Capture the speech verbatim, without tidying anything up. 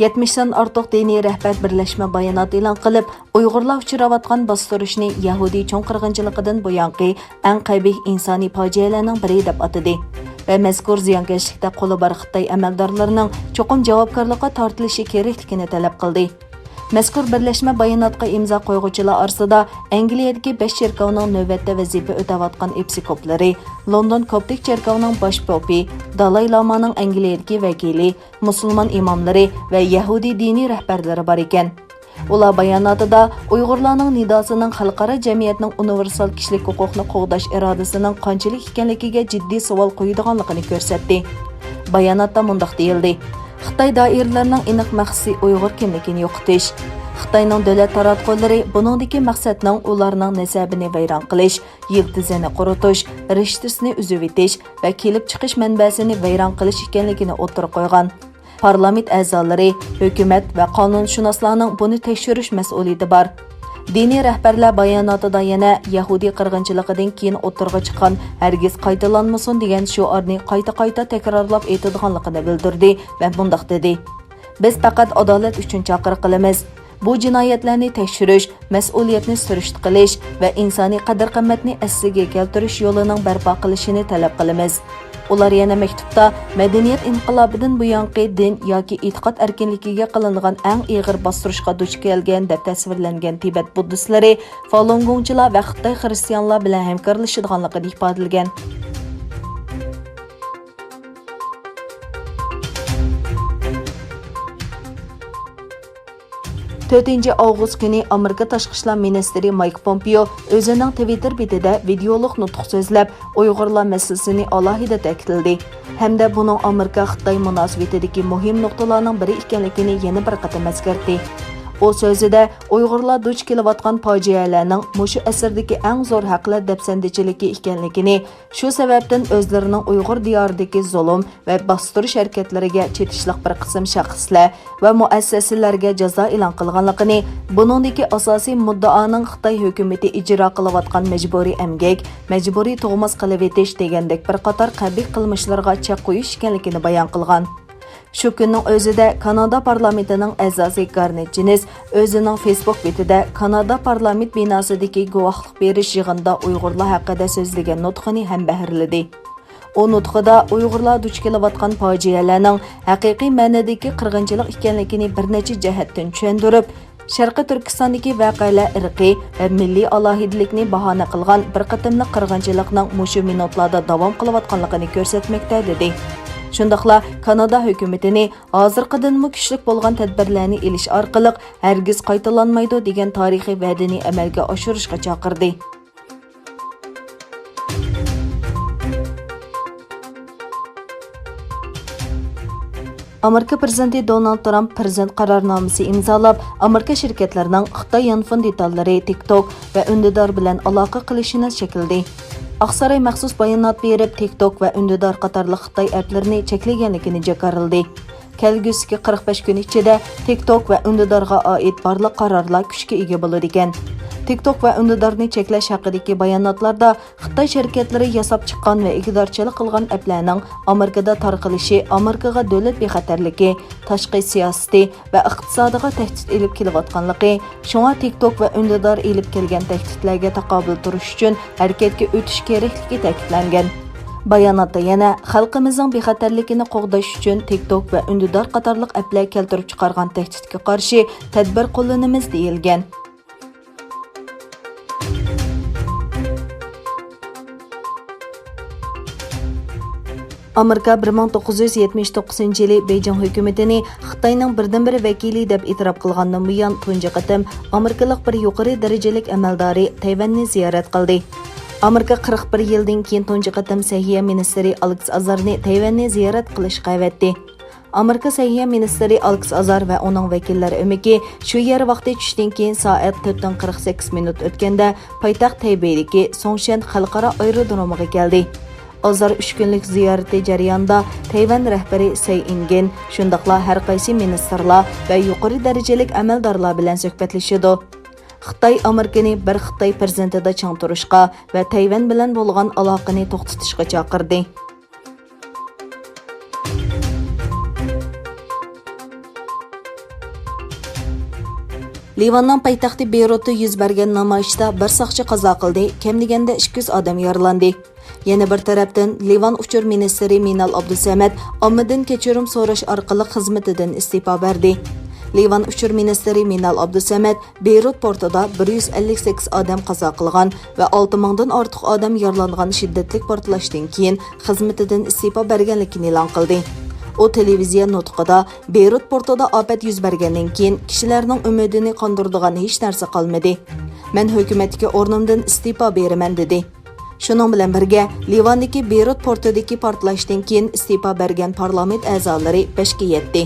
يەتمىشتىن ئارتۇق دىنىي رەھبەر بىرلەشمە بايانات ئېلان قىلىپ، ئۇيغۇرلار ئۇچراۋاتقان باستۇرۇشنى يەھۇدىي چوڭ قىرغىنچىلىقىدىن بۇيانقى ئەڭ قەبىھ ئىنسانىي پاجىئەلەرنىڭ بىرى دەپ ئاتىدى ۋە مەزكۇر زىيانكەشلىكتە قولى بار خىتاي ئەمەلدارلىرىنىڭ چوقۇم جاۋابكارلىققا تارتىلىشى كېرەكلىكىنى تەلەپ قىلدى. مەزكۇر بىرلەشمە باياناتقا ئىمزا قويغۇچىلار ئارىسىدا ئەنگلىيەدىكى بەش چېركاۋنىڭ نۆۋەتتە ۋەزىپە ئۆتەۋاتقان ئېپىسكوپلىرى، لوندون كوپتىك چېركاۋنىڭ باش پوپى، دالاي لامانىڭ ئەنگلىيەدىكى ۋەكىلى، مۇسۇلمان ئىماملىرى ۋە يەھۇدىي دىنىي رەھبەرلىرى بار ئىكەن. ئۇلار باياناتىدا ئۇيغۇرلارنىڭ نىداسىنىڭ خەلقئارا جەمئىيەتنىڭ ئۇنىۋېرسال كىشىلىك ھوقۇقنى قوغداش ئىرادىسىنىڭ قانچىلىك ئىكەنلىكىگە جىددىي سوئال قويىدىغانلىقىنى كۆرسەتتى. باياناتتا مۇنداق دېيىلدى: خىتاي دائىرىلىرىنىڭ ئېنىق مەقسىتى ئۇيغۇر كىملىكىنى يوقىتىش. خىتاينىڭ دۆلەت تاراتقۇلىرى بۇنىڭدىكى مەقسەتنىڭ ئۇلارنىڭ نەسەبىنى ۋەيران قىلىش، يىلتىزىنى قۇرۇتۇش، رىشتىسىنى ئۈزۈۋېتىش ۋە كېلىپ چىقىش مەنبەسىنى ۋەيران قىلىش ئىكەنلىكىنى ئوتتۇرىغا قويغان. پارلامېنت ئەزالىرى، ھۆكۈمەت ۋە قانۇنشۇناسلارنىڭ بۇنى تەكشۈرۈش مەسئۇلىيىتى بار. دىنىي رەھبەرلەر باياناتىدا يەنە يەھۇدىي قىرغىنچىلىقىدىن كېيىن ئوتتۇرىغا چىققان ھەرگىز قايتىلانمىسۇن دېگەن شوئارنى قايتا-قايتا تەكرارلاپ ئېيتىدىغانلىقىنى بىلدۈردى ۋە مۇنداق دېدى: بىز پەقەت ئادالەت ئۈچۈن چاقىرىق قىلىمىز. بۇ جىنايەتلەرنى تەكشۈرۈش، مەسئۇلىيەتنى سۈرۈشتە قىلىش ۋە ئىنسانىي قەدىر-قىممەتنى ئەسلىگە كەلتۈرۈش يولىنىڭ بەرپا قىلىشىنى تەلەپ قىلىمىز. ئۇلار يەنە مەكتۇپتا مەدەنىيەت ئىنقىلابىدىن بۇيانقى دىن ياكى ئېتىقاد ئەركىنلىكىگە قىلىنغان ئەڭ ئېغىر باستۇرۇشقا دۇچ كەلگەن دەپ تەسۋىرلەنگەن تىبەت بۇددىستلىرى، فالۇنگوڭچىلار ۋە خىتاي خىرىستىيانلار بىلەن ھەمكارلىشىدىغانلىقىنى ئىپادىلىگەن. تۆتىنچى ئاۋغۇست كۈنى ئامېرىكا تاشقى ئىشلار مىنىستىرى مايك پومپېئو ئۆزىنىڭ تىۋىتتېر بېتىدە ۋىدېئولۇق نۇتۇق سۆزلەپ، ئۇيغۇرلار مەسىلىسىنى ئالاھىدە تەكىتلىدى ھەمدە بۇنىڭ ئامېرىكا-خىتاي مۇناسىۋىتىدىكى مۇھىم نۇقتىلارنىڭ بىرى ئىكەنلىكىنى يەنە بىر قېتىم ئەسكەرتتى. ئۇ سۆزىدە ئۇيغۇرلار دۇچ كېلىۋاتقان پاجىئەلەرنىڭ مۇشۇ ئەسىردىكى ئەڭ زور ھەقلەر دەپسەندىچىلىكى ئىكەنلىكىنى، شۇ سەۋەبتىن ئۆزلىرىنىڭ ئۇيغۇر دىيارىدىكى زۇلۇم ۋە باستۇرۇش ھەرىكەتلىرىگە چېتىشلىق بىر قىسىم شەخسلەر ۋە مۇئەسسەسىلەرگە جازا ئېلان قىلغانلىقىنى، بۇنىڭدىكى ئاساسىي مۇددىئانىڭ خىتاي ھۆكۈمىتى ئىجرا قىلىۋاتقان مەجبۇرىي ئەمگەك، مەجبۇرىي تۇغماس قىلىۋېتىش دېگەندەك بىر قاتار قەبىھ قىلمىشلىرىغا چەك قويۇش ئىكەنلىكىنى بايان قىلغان. شۇ كۈننىڭ ئۆزىدە كانادا پارلامېنتىنىڭ ئەزاسى گارنېت جېنىس ئۆزىنىڭ فېيسبۇك بېتىدە كانادا پارلامېنت بىناسىدىكى گۇۋاھلىق بېرىش يىغىنىدا ئۇيغۇرلار ھەققىدە سۆزلىگەن نۇتقىنى ھەمبەھىرلىدى. ئۇ نۇتقىدا ئۇيغۇرلار دۇچ كېلىۋاتقان پاجىئەلەرنىڭ ھەقىقىي مەنىدىكى قىرغىنچىلىق ئىكەنلىكىنى بىر نەچچە جەھەتتىن چۈشەندۈرۈپ، شەرقىي تۈركىستاندىكى ۋەقەلەر ئىرقىي ۋە مىللىي ئالاھىدىلىكنى باھانە قىلغان بىر قېتىملىق قىرغىنچىلىقنىڭ مۇشۇ مىنۇتلاردا داۋام قىلىۋاتقانلىقىنى كۆرسەتمەكتە، دېدى. شۇنداقلا كانادا ھۆكۈمىتىنى ھازىرقىدىنمۇ كۈچلۈك بولغان تەدبىرلەرنى ئېلىش ئارقىلىق ھەرگىز قايتىلانمايدۇ دېگەن تارىخىي ۋەدىنى ئەمەلگە ئاشۇرۇشقا چاقىردى. ئامېرىكا پىرېزىدېنتى دونالد ترامپ پىرېزىدېنت قارارنامىسى ئىمزالاپ، ئامېرىكا شىركەتلىرىنىڭ خىتاي يانفون دېتاللىرى، تىكتوك ۋە ئۈندىدار بىلەن ئالاقە قىلىشىنى چەكلىدى. ئاقساراي مەخسۇس بايانات بېرىپ، تىكتوك ۋە ئۈندىدار قاتارلىق خىتاي ئەپلىرىنى چەكلىگەنلىكىنى جاكارلىدى. كەلگۈسىدىكى قىرىق بەش كۈن ئىچىدە تىكتوك ۋە ئۈندىدارغا ئائىت بارلىق قارارلار كۈچكە ئىگە بولىدىكەن. تىكتوك ۋە ئۈندىدارنى چەكلەش ھەققىدىكى باياناتلاردا خىتاي شىركەتلىرى ياساپ چىققان ۋە ئىگىدارچىلىق قىلغان ئەپلەرنىڭ ئامېرىكىدا تارقىلىشى ئامېرىكىغا دۆلەت بىخەتەرلىكى، تاشقى سىياسىتى ۋە ئىقتىسادىغا تەھدىت ئېلىپ كېلىۋاتقانلىقى، شۇڭا تىكتوك ۋە ئۈندىدار ئېلىپ كەلگەن تەھدىتلەرگە تاقابىل تۇرۇش ئۈچۈن ھەرىكەتكە ئۆتۈش كېرەكلىكى تەكىتلەنگەن. باياناتتا يەنە خەلقىمىزنىڭ بىخەتەرلىكىنى قوغداش ئۈچۈن تىكتوك ۋە ئۈندىدار قاتارلىق ئەپلەر كەلتۈرۈپ چىقارغان تەھدىتكە قارشى تەدبىر قوللىنىمىز، دېيىلگەن. ئامېرىكا بىر مىڭ توققۇز يۈز يەتمىش توققۇزىنچى يىلى بېيجىڭ ھۆكۈمىتىنى خىتاينىڭ بىردىنبىر ۋەكىلى دەپ ئېتىراپ قىلغاندىن بۇيان، تۇنجى قېتىم ئامېرىكىلىق بىر يۇقىرى دەرىجىلىك ئەمەلدارى تەيۋەننى زىيارەت قىلدى. ئامېرىكا قىرىق بىر يىلدىن كېيىن تۇنجى قېتىم سەھىيە مىنىستىرى ئالېكس ئازارنى تەيۋەننى زىيارەت قىلىشقا ئەۋەتتى. ئامېرىكا سەھىيە مىنىستىرى ئالېكس ئازار ۋە ئۇنىڭ ۋەكىللەر ئۆمىكى شۇ يەر ۋاقتى چۈشتىن كېيىن سائەت تۆتتىن قىرىق سەككىز مىنۇت ئۆتكەندە پايتەخت تەيبېيدىكى سۇڭشەن خەلقئارا ئايرودرومىغا كەلدى. ئازار ئۈچ كۈنلۈك زىيارىتى جەريانىدا تەيۋەن رەھبىرى سەي ئىنگېن، شۇنداقلا ھەر قايسى مىنىستىرلار ۋە يۇقىرى دەرىجىلىك ئەمەلدارلار بىلەن سۆھبەتلىشىدۇ. خىتاي ئامېرىكىنى بىر خىتاي پىرېزىدېنتىدا چىڭ تۇرۇشقا ۋە تەيۋەن بىلەن بولغان ئالاقىنى توختىتىشقا چاقىردى. لىۋاننىڭ پايتەختى بېيرۇتتا يۈز بەرگەن نامايىشتا بىر ساقچى قازا قىلدى، كەم دېگەندە ئىككى يۈز ئادەم يارىلاندى. يەنە بىر تەرەپتىن، لىۋان ئۇچۇر مىنىستىرى مىنال ئابدۇسەمەت ئاممىدىن كەچۈرۈم سوراش ئارقىلىق خىزمىتىدىن ئىستېپا بەردى. لىۋان ئۇچۇر مىنىستىرى مىنال ئابدۇسەمەت بېيرۇت پورتىدا بىر يۈز ئەللىك سەككىز ئادەم قازا قىلغان ۋە ئالتە مىڭدىن ئارتۇق ئادەم يارىلانغان شىددەتلىك پارتلاشتىن كېيىن خىزمىتىدىن ئىستېپا بەرگەنلىكىنى ئېلان قىلدى. ئۇ تېلېۋىزىيە نۇتقىدا، بېيرۇت پورتىدا ئاپەت يۈز بەرگەندىن كېيىن كىشىلەرنىڭ ئۈمىدىنى قاندۇرىدىغان ھېچ نەرسە قالمىدى. مەن ھۆكۈمەتتىكى ئورنۇمدىن ئىستېپا بېرىمەن، دېدى. شۇنىڭ بىلەن بىرگە، لىۋاندىكى بېيرۇت پورتىدىكى پارتلاشتىن كېيىن ئىستېپا بەرگەن پارلامېنت ئەزالىرى بەشكە يەتتى.